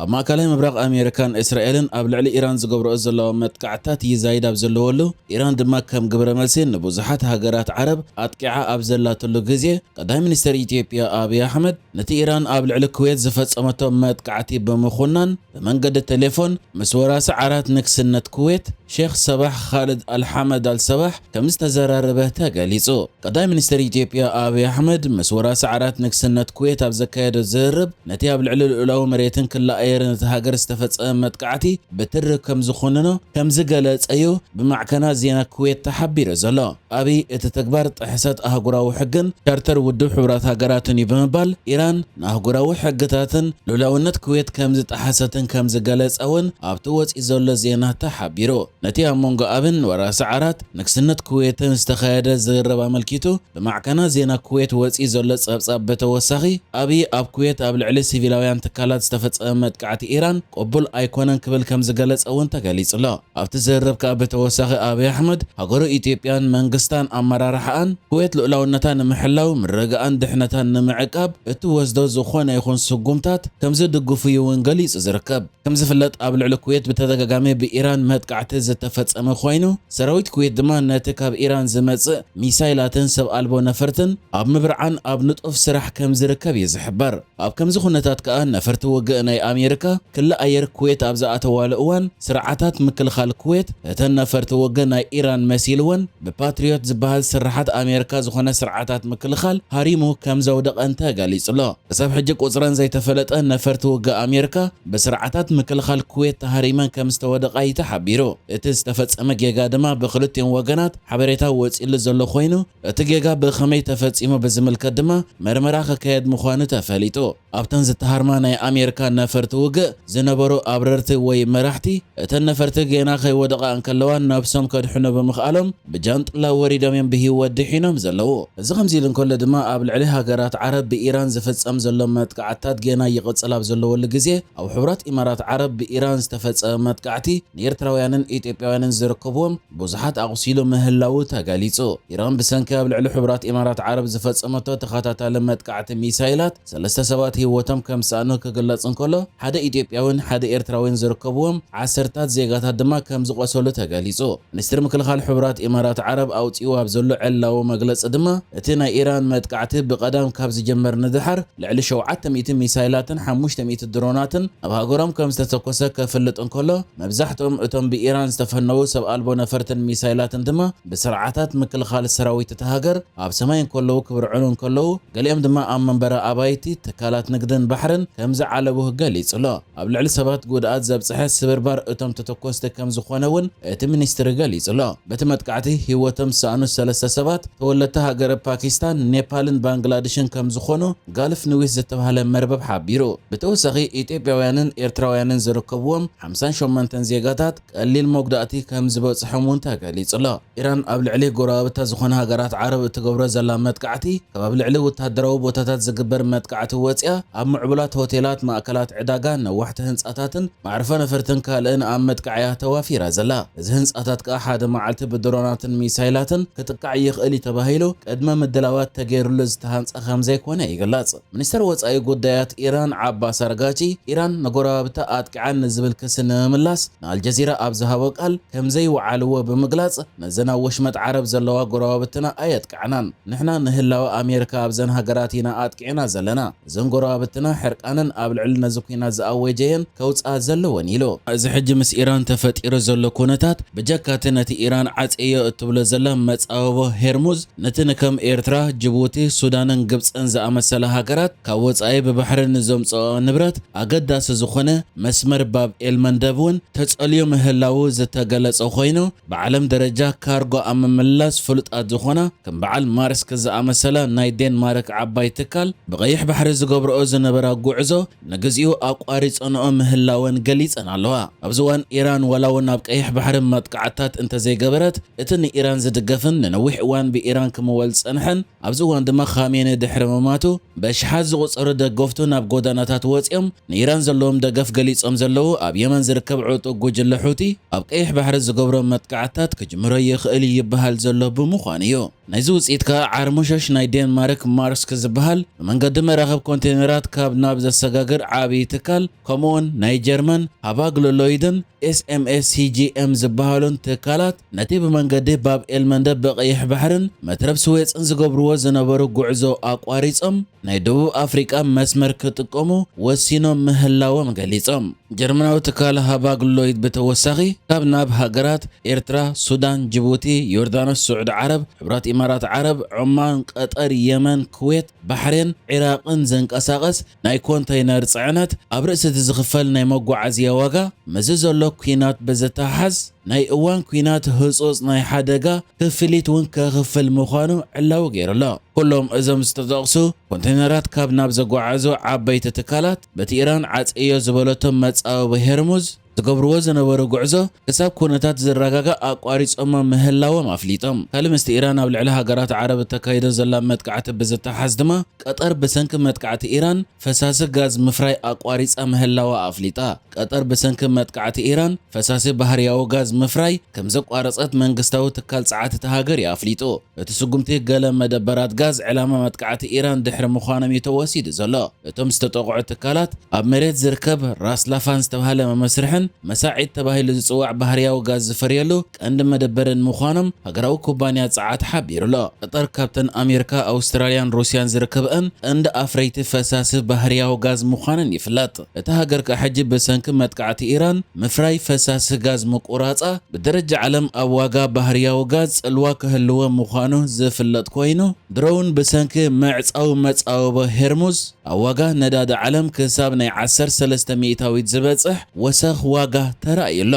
ኣብ ማእከላይ ምብራቕ ኣሜሪካን እስራኤልን ኣብ ልዕሊ ኢራን ዝገብርኦ ዘለዋ መጥቃዕትታት ይዛይድ ኣብ ዘለወሉ፣ ኢራን ድማ ከም ግብረ መልሲ ንብዙሓት ሃገራት ዓረብ ኣጥቂዓ ኣብ ዘላትሉ ግዜ፣ ቀዳማይ ሚኒስተር ኢትዮጵያ ኣብይ ኣሕመድ ነቲ ኢራን ኣብ ልዕሊ ኩዌት ዝፈጸመቶ መጥቃዕቲ ብምኹናን፣ ብመንገዲ ቴሌፎን ምስ ወራሲ ዓራት ንግስነት ኩዌት ሼኽ ሰባሕ ኻልድ ኣልሓመድ ኣልሰባሕ ከም ዝተዘራረበ ተገሊጹ። ቀዳማይ ሚኒስተር ኢትዮጵያ ኣብይ ኣሕመድ ምስ ወራሲ ዓራት ንግስነት ኩዌት ኣብ ዘካየዶ ዝርርብ፣ ነቲ ኣብ ልዕሊ ልኡላዊ መሬትን ክሊ ኣየርን እቲ ሃገር ዝተፈጸመ መጥቃዕቲ ብትሪ ከም ዝኹንኖ ከም ዝገለጸዩ ብማዕከናት ዜና ኩዌት ተሓቢሩ ዘሎ። ኣብይ እቲ ተግባር ጥሕሰት ኣህጉራዊ ሕግን ቻርተር ውድብ ሕቡራት ሃገራትን እዩ ብምባል፣ ኢራን ንኣህጉራዊ ሕግታትን ልኡላውነት ኩዌት ከም ዝጠሓሰትን ከም ዝገለጸ እውን ኣብቲ ወጺኡ ዘሎ ዜና ተሓቢሩ። ነቲ ኣብ መንጎ ኣብን ወራሲ ዓራት ንግስነት ኩዌትን ዝተኻየደ ዝርርብ ኣመልኪቱ ብማዕከናት ዜና ኩዌት ወጺኡ ዘሎ ጸብጻብ ብተወሳኺ፣ ኣብይ ኣብ ኩዌት ኣብ ልዕሊ ሲቪላውያን ትካላት ዝተፈጸመ መጥቃዕቲ ኢራን ቅቡል ኣይኮነን ክብል ከም ዝገለጸ እውን ተገሊጹ ኣሎ። ኣብቲ ዝርርብ ከኣ ብተወሳኺ ኣብይ ኣሕመድ ሃገሩ ኢትዮጵያን መንግስታን ኣመራርሓኣን ኩዌት ልኡላውነታ ንምሕላው ምርግኣን ድሕነታን ንምዕቃብ እትወስዶ ዝኾነ ይኹን ስጉምታት ከም ዝድግፉ እዩ እውን ገሊጹ ዝርከብ። ከም ዝፍለጥ ኣብ ልዕሊ ኩዌት ብተደጋጋሚ ብኢራን መጥቃዕቲ ዝተፈጸመ ኮይኑ፣ ሰራዊት ኩዌት ድማ ነቲ ካብ ኢራን ዝመጽእ ሚሳይላትን ሰብ ኣልቦ ነፈርትን ኣብ ምብርዓን ኣብ ንጡፍ ስራሕ ከም ዝርከብ እዩ ዝሕበር። ኣብ ከምዚ ኩነታት ከኣ ነፈርቲ ውግእ ናይ ኣሜሪካ ክሊ ኣየር ኩዌት ኣብ ዝኣተዋሉ እዋን፣ ስርዓታት ምክልኻል ኩዌት እተን ነፈርቲ ውግእ ናይ ኢራን መሲልወን ብፓትሪዮት ዝበሃል ስርሓት ኣሜሪካ ዝኾነ ስርዓታት ምክልኻል ሃሪሙ ከም ዘውደቐን ተገሊጹ ኣሎ። ክሳብ ሕጂ ቁጽረን ዘይተፈለጠ ነፈርቲ ውግእ ኣሜሪካ ብስርዓታት ምክልኻል ኩዌት ተሃሪመን ከም ዝተወደቓ እዩ ተሓቢሩ። እቲ ዝተፈጸመ ጌጋ ድማ ብክልቲኦም ወገናት ሓበሬታ ወጺሉ ዘሎ ኮይኑ፣ እቲ ጌጋ ብኸመይ ተፈጺሙ ብዝምልከት ድማ መርመራ ክካየድ ምዃኑ ተፈሊጡ። ኣብተን ዝተሃርማ ናይ ኣሜሪካ ነፈርቲ ውግእ ዝነበሩ ኣብረርቲ ወይ መራሕቲ፣ እተን ነፈርቲ ጌና ከይወደቓ እንከለዋ ነብሶም ከድሕኑ ብምኽኣሎም፣ ብጃንጥላ ወሪዶም እዮም ብህይወት ድሒኖም ዘለዉ። እዚ ከምዚ ኢሉ እንከሎ ድማ፣ ኣብ ልዕሊ ሃገራት ዓረብ ብኢራን ዝፍጸም ዘሎ መጥቃዕትታት ጌና ይቕጽል ኣብ ዘለወሉ ግዜ፣ ኣብ ሕቡራት ኢማራት ዓረብ ብኢራን ዝተፈጸመ መጥቃዕቲ ንኤርትራውያንን ኢትዮጵያውያንን ዝርከብዎም ብዙሓት ኣቑሲሉ ምህላዉ ተገሊጹ። ኢራን ብሰንኪ ኣብ ልዕሊ ሕቡራት ኢማራት ዓረብ ዝፈጸመቶ ተኸታታሊ መጥቃዕቲ ሚሳይላት ሰለስተ ሰባት ህይወቶም ከም ዝሰኣኑ ክግለጽ እንከሎ፣ ሓደ ኢትዮጵያውን ሓደ ኤርትራውን ዝርከብዎም ዓሰርታት ዜጋታት ድማ ከም ዝቖሰሉ ተገሊጹ። ሚኒስትሪ ምክልኻል ሕቡራት ኢማራት ዓረብ ኣውጺኡ ኣብ ዘሎ ዕላዊ መግለጺ ድማ፣ እቲ ናይ ኢራን መጥቃዕቲ ብቐዳም ካብ ዝጀመር ንድሓር ልዕሊ ሸውዓተ ሚእቲ ሚሳይላትን ሓሙሽተ ሚእቲ ድሮናትን ኣብ ሃገሮም ከም ዝተተኮሰ ከፍልጥ እንከሎ፣ መብዛሕትኦም እቶም ብኢራን ዝተፈነዉ ሰብ ኣልቦ ነፈርትን ሚሳይላትን ድማ ብስርዓታት ምክልኻል ሰራዊት እታ ሃገር ኣብ ሰማይ እንከለዉ ክብርዕኑ እንከለዉ፣ ገሊኦም ድማ ኣብ መንበሪ ኣባይቲ፣ ትካላት ንግድን ባሕርን ከም ዝዓለቡ ገሊጹ ኣሎ። ኣብ ልዕሊ ሰባት ጉድኣት ዘብጽሐ ስብርባር እቶም ተተኮስቲ ከም ዝኾነ እውን እቲ ሚኒስትሪ ገሊጹ ኣሎ። በቲ መጥቃዕቲ ህይወቶም ዝሰኣኑ ሰለስተ ሰባት ተወለድቲ ሃገረ ፓኪስታን፣ ኔፓልን ባንግላድሽን ከም ዝኾኑ ጋልፍ ኒውስ ዝተባህለ መርበብ ሓቢሩ። ብተወሳኺ ኢትዮጵያውያንን ኤርትራውያንን ዝርከብዎም ሓምሳን ሸሞንተን ዜጋታት ቀሊል መጉዳእቲ ከም ዝበጽሖም እውን ተገሊጹ ኣሎ። ኢራን ኣብ ልዕሊ ጎረባብታ ዝኾነ ሃገራት ዓረብ እትገብሮ ዘላ መጥቃዕቲ፣ ካብ ኣብ ልዕሊ ወተሃደራዊ ቦታታት ዝግበር መጥቃዕቲ ወጺኣ፣ ኣብ ምዕቡላት ሆቴላት፣ ማእከላት ዕዳጋ፣ ነዋሕቲ ህንጻታትን መዕርፎ ነፈርትን ካልእን ኣብ መጥቃዕያ ተዋፊራ ዘላ። እዚ ህንጻታት ከኣ ሓደ መዓልቲ ብድሮናትን ሚሳይላትን ክጥቃዕ ይኽእል እዩ ተባሂሉ ቅድመ ምድላዋት ተገይሩሉ ዝተሃንጸ ከም ዘይኮነ ይግለጽ። ሚኒስተር ወጻኢ ጉዳያት ኢራን ዓባስ ኣርጋቺ፣ ኢራን ንጎረባብታ ኣጥቂዓን ንዝብል ክሲ ንምምላስ ንኣልጀዚራ ኣብ ዝሃቦ ቃል ከም ዘይወዓልዎ ብምግላጽ፣ ነዘን ኣብ ወሽመጥ ዓረብ ዘለዋ ጎረባብትና ኣየጥቃዕናን። ንሕና ንህላወ ኣሜሪካ ኣብዘን ሃገራት ኢና ኣጥቂዕና ዘለና። እዘን ጎረባብትና ሕርቃነን ኣብ ልዕሊ ነዚ ኲናት ዝኣወጀየን ከውጽኣ ዘለወን ኢሉ። እዚ ሕጂ ምስ ኢራን ተፈጢሩ ዘሎ ኩነታት ብጀካቲ ነቲ ኢራን ዓጽየዮ እትብሎ ዘላ መጻብቦ ሄርሙዝ፣ ነቲ ንከም ኤርትራ፣ ጅቡቲ፣ ሱዳንን ግብጽን ዝኣመሰላ ሃገራት ካብ ወጻኢ ብባሕሪ ንዘምጽኦ ንብረት ኣገዳሲ ዝኾነ መስመር ባብ ኤልመንደብ እውን ተጸልዩ ምህላዉ ዝተገለጸ ኮይኑ፣ ብዓለም ደረጃ ካርጎ ኣብ ምምልላስ ፍሉጣት ዝኾና ከም በዓል ማርስክ ዝኣመሰላ ናይ ዴንማርክ ዓባይ ትካል ብቐይሕ ባሕሪ ዝገብርኦ ዝነበራ ጉዕዞ ንግዚኡ ኣቋሪጸንኦ ምህላወን ገሊጸን ኣለዋ። ኣብዚ እዋን ኢራን ዋላ እውን ኣብ ቀይሕ ባሕሪ መጥቃዕትታት እንተዘይገበረት፣ እቲ ንኢራን ዝድገፍን ንነዊሕ እዋን ብኢራን ክምወል ዝጸንሐን ኣብዚ እዋን ድማ ኻሜኒ ድሕሪ ምማቱ፣ በሽሓት ዝቑጸሩ ደገፍቱ ናብ ጎዳናታት ወጺኦም ንኢራን ዘለዎም ደገፍ ገሊጾም ዘለዉ ኣብ የመን ዝርከብ ዕጡቕ ጉጅለ ሑቲ፣ ኣብ ቀይሕ ባሕሪ ዝገብሮ መጥቃዕትታት ክጅምሮ ይኽእል ይበሃል ዘሎ ብምዃኑ እዩ። ናይዚ ውፅኢት ከዓ ዓርሞሸሽ ናይ ዴንማርክ ማርስክ ዝበሃል ብመንገዲ መራኸብ ኮንቴነራት ካብ ናብ ዘሰጋግር ዓብዪ ትካል፣ ከምኡውን ናይ ጀርመን ሃባግሎሎይድን ኤስኤምኤስ ሲጂኤም ዝበሃሉን ትካላት፣ ነቲ ብመንገዲ ባብ ኤልመንደብ ብቐይሕ ባሕርን መትረብ ስዌፅን ዝገብርዎ ዝነበሩ ጉዕዞ ኣቋሪጾም፣ ናይ ደቡብ ኣፍሪቃ መስመር ክጥቀሙ ወሲኖም ምህላዎም ገሊጾም። ጀርመናዊ ትካል ሃባግሎይድ ብተወሳኺ፣ ካብ ናብ ሃገራት ኤርትራ፣ ሱዳን፣ ጅቡቲ፣ ዮርዳኖስ፣ ስዑዲ ዓረብ፣ ሕቡራት ኢማራት ዓረብ፣ ዖማን፣ ቀጠር፣ የመን፣ ኩዌት፣ ባሕሬን፣ ዒራቕን ዘንቀሳቐስ ናይ ኮንተይነር ጽዕነት፣ ኣብ ርእሲ እቲ ዝኽፈል ናይ መጓዓዝያ ዋጋ፣ ምስዚ ዘሎ ኲናት ብዝተሓሓዝ፣ ናይ እዋን ኲናት ህጹጽ ናይ ሓደጋ ክፍሊት እውን ከኽፍል ምዃኑ ዕላዊ ገይሩ ኣሎ። ኩሎም እዞም ዝተጠቕሱ ኮንቴነራት ካብ ናብ ዘጓዓዙ ዓበይቲ ትካላት፣ በቲ ኢራን ዓጽዮ ዝበለቶ መጻወቢ ሄርሙዝ ዝገብርዎ ዝነበሩ ጉዕዞ፣ ክሳብ ኩነታት ዝረጋጋእ ኣቋሪጾሞ ምህላዎም ኣፍሊጦም። ካልእ ምስቲ ኢራን ኣብ ልዕሊ ሃገራት ዓረብ እተካይዶ ዘላ መጥቃዕቲ ብዝተሓዝ ድማ፣ ቀጠር ብሰንኪ መጥቃዕቲ ኢራን ፈሳሲ ጋዝ ምፍራይ ኣቋሪጻ ምህላዋ ኣፍሊጣ። ቀጠር ብሰንኪ መጥቃዕቲ ኢራን ፈሳሲ ባህርያዊ ጋዝ ምፍራይ ከም ዘቋረጸት መንግስታዊ ትካል ጸዓት እታ ሃገር እዩ ኣፍሊጡ። እቲ ስጉምቲ፣ ገለ መደበራት ጋዝ ዕላማ መጥቃዕቲ ኢራን ድሕሪ ምዃኖም እዩ ተወሲዱ ዘሎ። እቶም ዝተጠቕዑ ትካላት፣ ኣብ መሬት ዝርከብ ራስ ላፋን ዝተባህለ መመስርሕን መሳዒት ተባሂሉ ዝጽዋዕ ባህርያዊ ጋዝ ዝፈርየሉ ቀንዲ መደበርን ምዃኖም ሃገራዊ ኩባንያ ጸዓት ሓቢሩ ኣሎ። ቀጠር ካብተን ኣሜሪካ፣ ኣውስትራልያን ሩስያን ዝርከብአን ቀንዲ ኣፍረይቲ ፈሳሲ ባህርያዊ ጋዝ ምዃነን ይፍለጥ። እታ ሃገር ከኣ ሕጂ ብሰንኪ መጥቃዕቲ ኢራን ምፍራይ ፈሳሲ ጋዝ ምቁራጻ፣ ብደረጃ ዓለም ኣብ ዋጋ ባህርያዊ ጋዝ ጽልዋ ክህልዎ ምዃኑ ዝፍለጥ ኮይኑ፣ ድሮ እውን ብሰንኪ ምዕጻው መጻወቦ ሄርሙዝ ኣብ ዋጋ ነዳዲ ዓለም ክሳብ ናይ ዓሰርተ ሰለስተ ሚእታዊት ዝበጽሕ ወሰኽ ዋጋ ተራእዩ ኣሎ።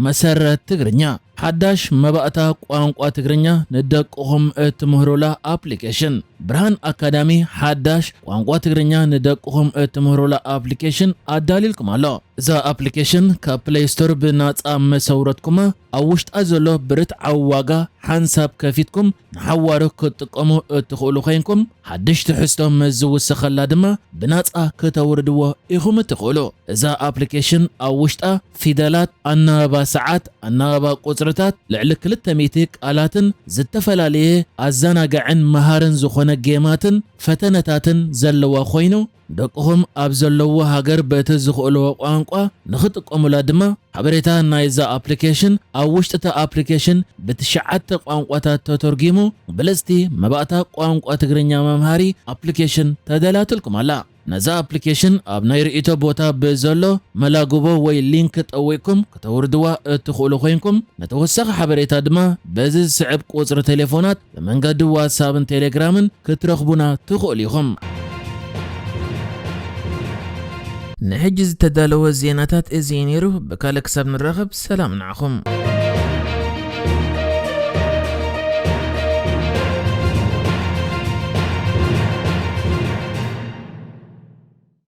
መሰረት ትግርኛ፣ ሓዳሽ መባእታ ቋንቋ ትግርኛ ንደቅኹም እትምህሩላ ኣፕሊኬሽን። ብርሃን ኣካዳሚ ሓዳሽ ቋንቋ ትግርኛ ንደቅኹም እትምህሩላ ኣፕሊኬሽን ኣዳልዩልኩም ኣሎ። እዛ ኣፕሊኬሽን ካብ ፕሌይ ስቶር ብናጻ መሰውረትኩማ፣ ኣብ ውሽጣ ዘሎ ብርትዓዊ ዋጋ ሓንሳብ ከፊትኩም ንሓዋሩ ክትጥቀሙ እትኽእሉ ኮይንኩም፣ ሓድሽ ትሕዝቶ ምስ ዝውሰኸላ ድማ ብናጻ ከተውርድዎ ኢኹም እትኽእሉ። እዛ ኣፕሊኬሽን ኣብ ውሽጣ ፊደላት፣ ኣናባባ ሰዓት፣ ኣናባባ ቁጽርታት፣ ልዕሊ ክልተ ሚእቲ ቃላትን ዝተፈላለየ ኣዘናጋዕን መሃርን ዝኾነ ጌማትን ፈተነታትን ዘለዋ ኮይኑ፣ ደቅኹም ኣብ ዘለውዎ ሃገር በቲ ዝኽእልዎ ቋንቋ ንኽጥቀሙላ ድማ፣ ሓበሬታ ናይዛ ኣፕሊኬሽን ኣብ ውሽጢ እታ ኣፕሊኬሽን ብትሽዓተ ቋንቋታት ተተርጒሙ፣ ብልጽቲ መባእታ ቋንቋ ትግርኛ መምሃሪ ኣፕሊኬሽን ተዳልያትልኩም ኣላ። ነዛ ኣፕሊኬሽን ኣብ ናይ ርእይቶ ቦታ ብዘሎ መላግቦ ወይ ሊንክ ጠዊቕኩም ከተውርድዋ እትኽእሉ ኮይንኩም፣ ንተወሳኺ ሓበሬታ ድማ በዚ ዝስዕብ ቁጽሪ ቴሌፎናት ብመንገዲ ዋትሳፕን ቴሌግራምን ክትረኽቡና ትኽእሉ ኢኹም። ንሕጂ ዝተዳለወ ዜናታት እዚ እዩ ነይሩ። ብካልእ ክሳብ ንራኸብ፣ ሰላም ንዓኹም።